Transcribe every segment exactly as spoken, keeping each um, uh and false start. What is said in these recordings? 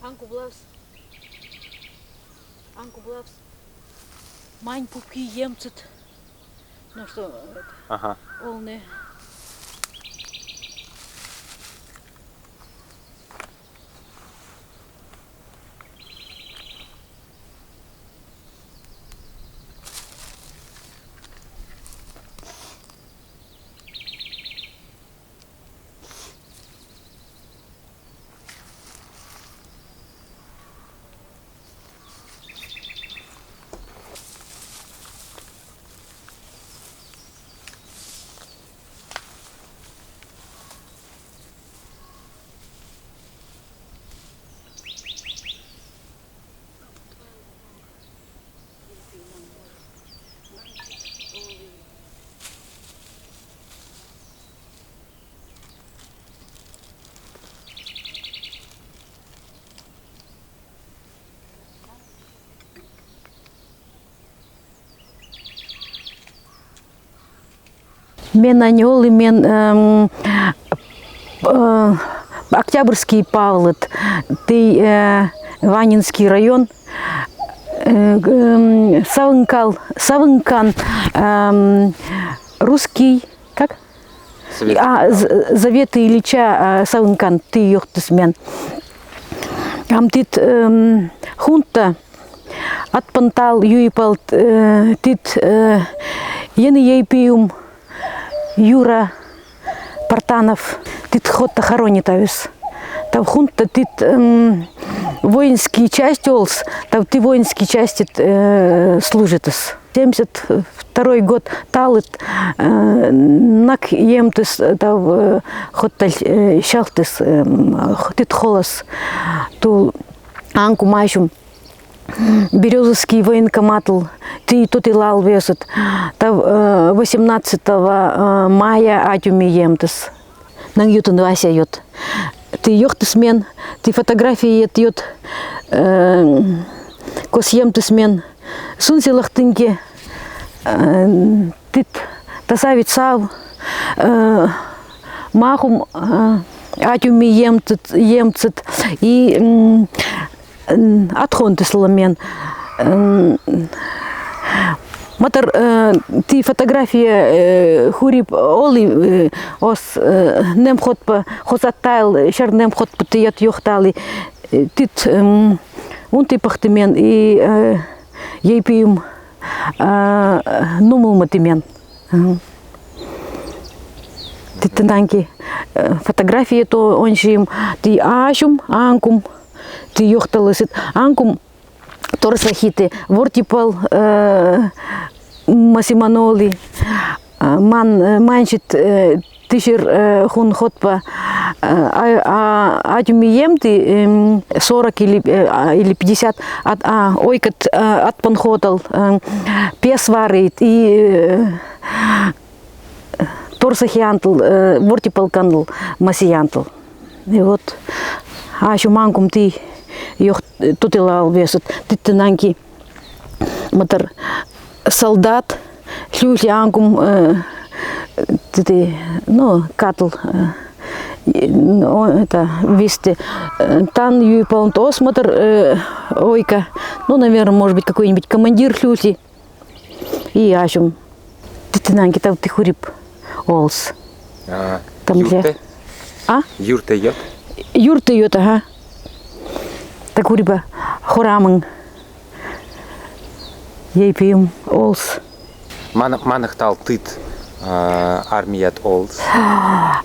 Анку блавс. Анку блавс. Мань пупки емтыт. Ну что, это, ага, олны. Мен ань олым, мен, эм, э, Октябрьский палыт, тый, э, Ванинский район, э, г-, эм, Савынкал, Савынкан, эм, русский, как? Завет. А, З-, Завета Ильича, а, Савынкан, тый ёхтыс мен. Ам тит, эм, хунта, атпан тал юй палт, э, тит, э, ени ейпиум Юра Партанов, тит хотта хоронитавис. Тав хунта тит, эм, воинский часть олс, тав тый воинский частьт, э, служитыс. Семьдесят второй год талыт, э, нак емтыс, тав, э, хотталь, э, сялтыс, эм, х-, тит холас. Тул анкум асюм Берёзовский военкоматыл, тый тотилал весыт, тав, э, восемнадцатого, э, мая атюми емтыс. Нанг ютын Вася йот. Тый ёхтыс мен, тый фотографият йот, э, кос емтыс мен. Сунсилах тынке, э, тит тасавит сав, э, махум, э, атюми емтыт, емтыт. И, м, м, атхонтыс ла мен. М, матар, э, тый фотография, э, хурип олы, э, ос, э, нэм хотпа, хос аттайл, сэр нэм хотпа тыйят ёхталы, э, тит, м, унты пахты мен и, э, ейпиум, э, нумылматы мен. Мгм. Тит тынанки, э, фотографият онсим, тый асюм, анкум, тый ёхталысыт, анкум торсахиты, вортипал, э, масиман олы, а, ман, э, мансит, э, тысер, э, хун хотпа, э, а, а, атюми емты, эм, сорок или, э, а, или пятьдесят, ат-, а, ойкат, э, атпан хотал, э, пес варит и, э, торсахиянтыл, э, вортипал каныл масиянтыл. И вот асюм, анкум тый ёх-, э, тотилал весыт, тит тынанки матар солдат, шлюхи анкум, э, тыты, ну, катыл, э, и, ну, это, висты, э, тан юй палнт ос матар, э, ойка, ну, наверное, может быть, какой-нибудь командир шлюхи. И асюм. Тит тынанки тав тый хурип олс. А, там же. Юртэ? А? Юртэ йот? Юртэ йот, ага. Та хуриба хорамын ейпиум олс. Ман-, манахтал тыт, а, армият олс?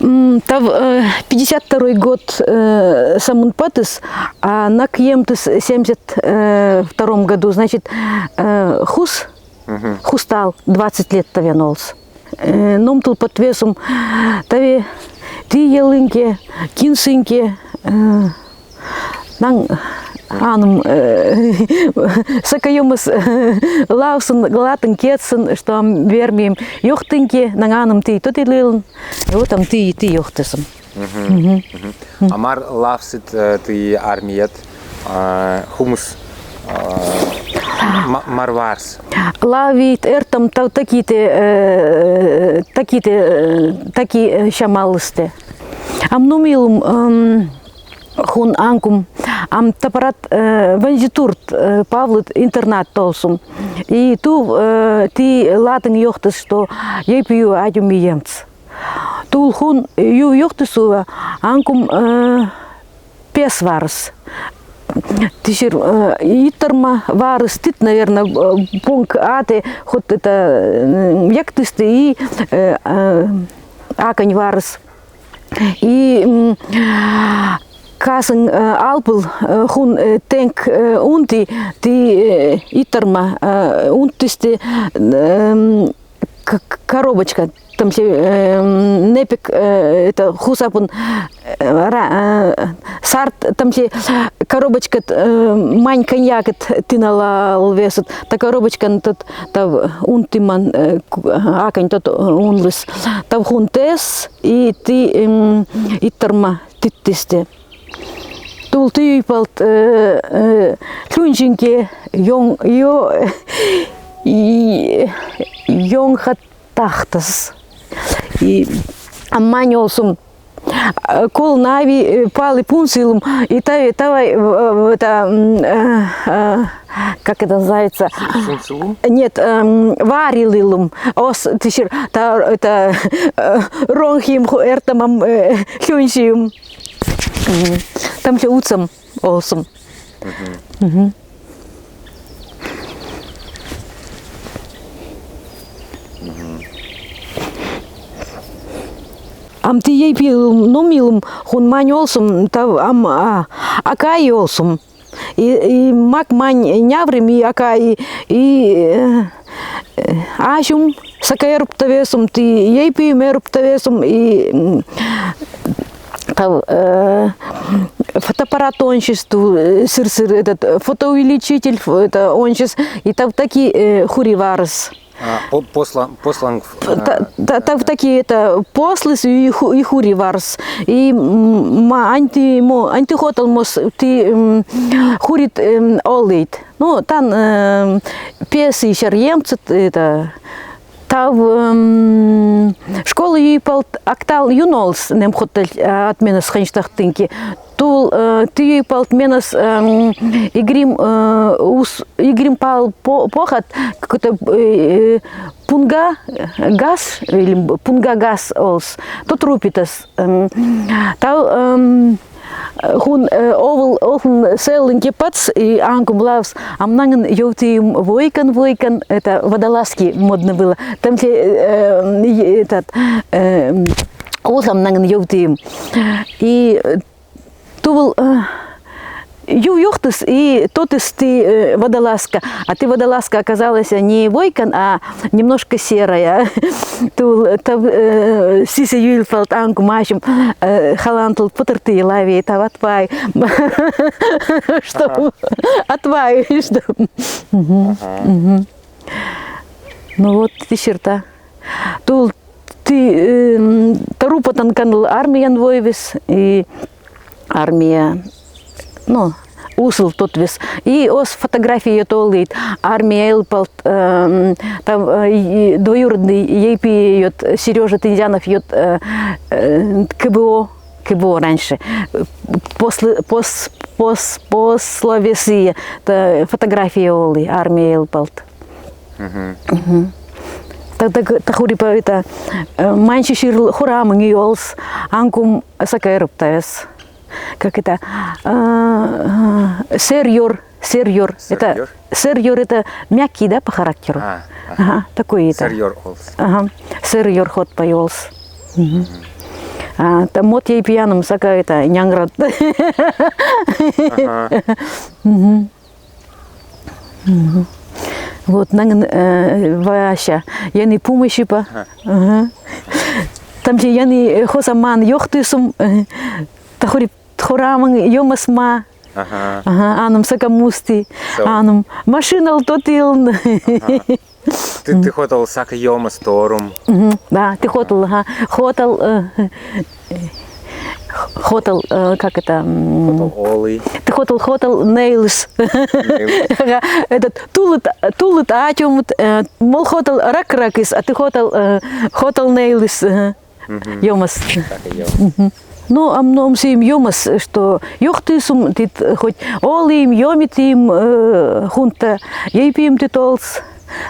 М, тав, э, пятьдесят второй год, э, самын патыс, а нак емтыс семьдесят втором году, значит, э, хус, мгм, хустал, двадцать лет тавен олс. Э, номтыл пат весум, таве тый ялын ке, кин сын ке, э, нанг аным, э, сакаёмыс, э, лавсын, глатын, кетсын, что ам вермим, ёхтын ке, нанг аным тый тотилылын, и вот ам тый, тый ёхтысым. Мгм. Мгм. Мгм. А мар лавсыт, э, тый армият, а, хумыс, а, ма-, мар варс? Лавит эртам тав такийтэ, э, такийтэ, э, таки, э, сямалыстэ. Ам нумылым, эм, хун анкум, Ам Тапарат, э, Ванзитурт, э, Павлыт интернат толсум. И ту, э, ти латынг ёхтыс, что ейпиу адюм ми емтс. Тул хун ю ёхтыс уа, анкум, э, пес варыс. Тишер, э, Иттарма варыс тит, наверно, э, понг аты, хот это, э, яктысты и, э, э, акань варыс. И, м, казын, э, алпыл, э, хун, э, тенг, э, унти, ти, э, Иттарма, э, унтысты, эм, к-, к-, коробочка, тамле, эм, непик, э, это хусапын, э, ра-, э, сарт, тамле коробочка, э, мань коньякыт тынала лвесыт, та коробочкаын тот, та унтыман, э, ку-, акань тот, э, унлыс. Та хун тэс, и ти, эм, Иттарма титтысты. Тул ти ю палт, э, э, шлюнчинке ён-, ё-, и, ёнха тахтас. И ам мань олсум, э, кол нави, э, палы пунсылум, и тави, тавай, э, э, это, м, э, э, как это называется? Пунсылум? Нет, эм, варилылум. Ос тишер, та, это, э, ронгхим ху-, эртамам, э, шлюнчим. Мгм. Тамле утсам олсум. Мгм. Мгм. Ам ти ейпилым, номилым, хун мань олсум, та ам, а, акай олсум. И, и мак мань няврим, и акай, и, э, э, асюм, сака эрптавесум, ти ейпим эрптавесум, и, м, тав, э, фотоаппарат онсис ту, э, сыр-сыр, этот, э, фотоувеличитель, ф-, это онсис, и тав таки, э, хури варыс. А, по-, посла-, посланг, та-, э, та-, тав таки это послыс и ху-, и хури варыс. И, м, ма аньты мо-, аньты хотал мос ти, м, хурит, эм, олыт. Ну, тан, эм, песи сяръемцыт, это, тав, эм, школа ю палт актал юн олыс, нэм хотал, а, отменас хэнч тахтынки. Тул, э, ти ю палт менас, эм, игрим, э, ус-, игрим пал по-, похат, какой-то, э, пунга, э, газ, или пунга газ олыс, тот рупитас, эм, тав, эм, Хун, э, овл, овл сэлэн кепатс и ангум лавс. Ам нангын ёвтым войкан, войкан, это водолазки модно было. Там все, э, э, этот, э, ус ам нангын ёвтым. И, э, тувыл, э, ю ёхтыс и тотыс ты, э, водолазка. А ты водолазка оказалась не войкан, а немножко серая. Тул, тав, э, сисэ юил палт ангум асим, э, халантыл пытырты лави, тав атвай. Что? Атвай, что? Мгм, мгм. Ну вот, тишер та. Тул, ты, э, м, та рупатан канал армиян войвис, и армия, ну, усыл тотвис. И ос фотография йот олыт. Армия эл палт, эм, там, э, и двоюродный ейпи йот, Серёжа Тынзянов йот, э, э, К Б О, К Б О раньше. После, пос-, пос-, пословесие, та фотография олы, армия эл палт. Мгм. Мгм. Та, та, та хури па это, э, манчи шир хурамын и олс, ангум сакерып тайс. Как это, э, сэрйор, сэрйор. Это сэрйор? Сэрйор это мягкий, да, по характеру? А, ага. Ага, такой это. Сэрйор олс. Ага, сэрйор хот па олс. Мгм. Мгм. А, та мот ейпиянам сака это нянград. Ага. Мгм. Мгм. Вот, нангын, э, Вася. Яни пумыши па. Ага. Ага. Там же яни, э, хоза ман ёхтысым, э, та хури хурамын ёмас ма. Ага. Ага, аным сака мусти. Со. Аным машинал тотылын. Ага. Ты, ты хотал сака ёмас торум. Мгм, да, ты хотал, ага. Хотал, э, хотал, э, как это, м, хотал олы. Ты хотал, хотал нейлыс. Нейлыс. Ага, этот, тулыт, тулыт атюмыт, э, мол хотал рак-ракыс, а ты хотал, э, хотал нейлыс, ага. Мгм. Ёмас. Так и ёмас. Мгм. Но ам, но ам сыым ёмас, что ёхтысум тит хоть олым, ёмитым, э, хунта, ейпим тит олс.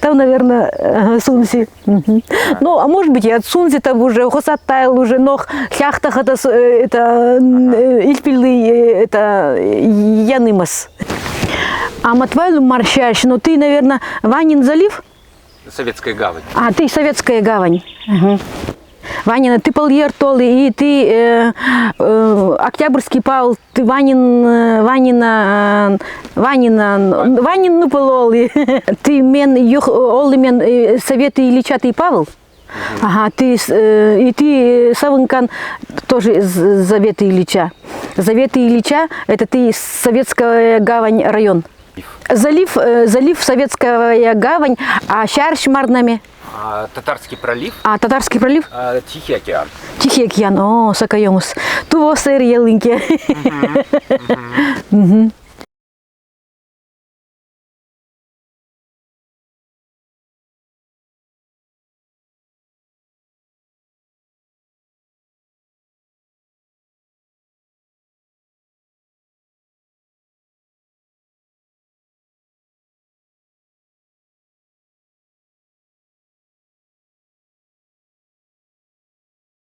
Там, наверное, э, сунси. Мгм. Ну, а может быть, и от сунси там уже, хосат тайл уже, нох хяхта хата с-, э, это, м, э, ильпилы, э, это, э, янымас. А Матвайлу маршаш, но ты, наверное, Ванин залив? Советская гавань. А, ты Советская гавань. Мгм. Ванина, ты Полъёртолы, и ты, э, э, Октябрьский Павел, ты Ванин, э, Ванина, э, Ванина, Ванин, ну, Пололы. Ты мен, юх, олы мен, э, Совета Ильича, ты Павел? Ага, ты, с-, э, и ты, э, Савынкан тоже з-, Завета Ильича. Завета Ильича, это ты Советская гавань район. Залив, э, залив Советская гавань, а шарш марнаме? А, Татарский пролив. А, Татарский пролив? А, Тихий океан. Тихий океан, о, сакаёмус. Ту вос эр елынке. Мгм, мгм. Мгм.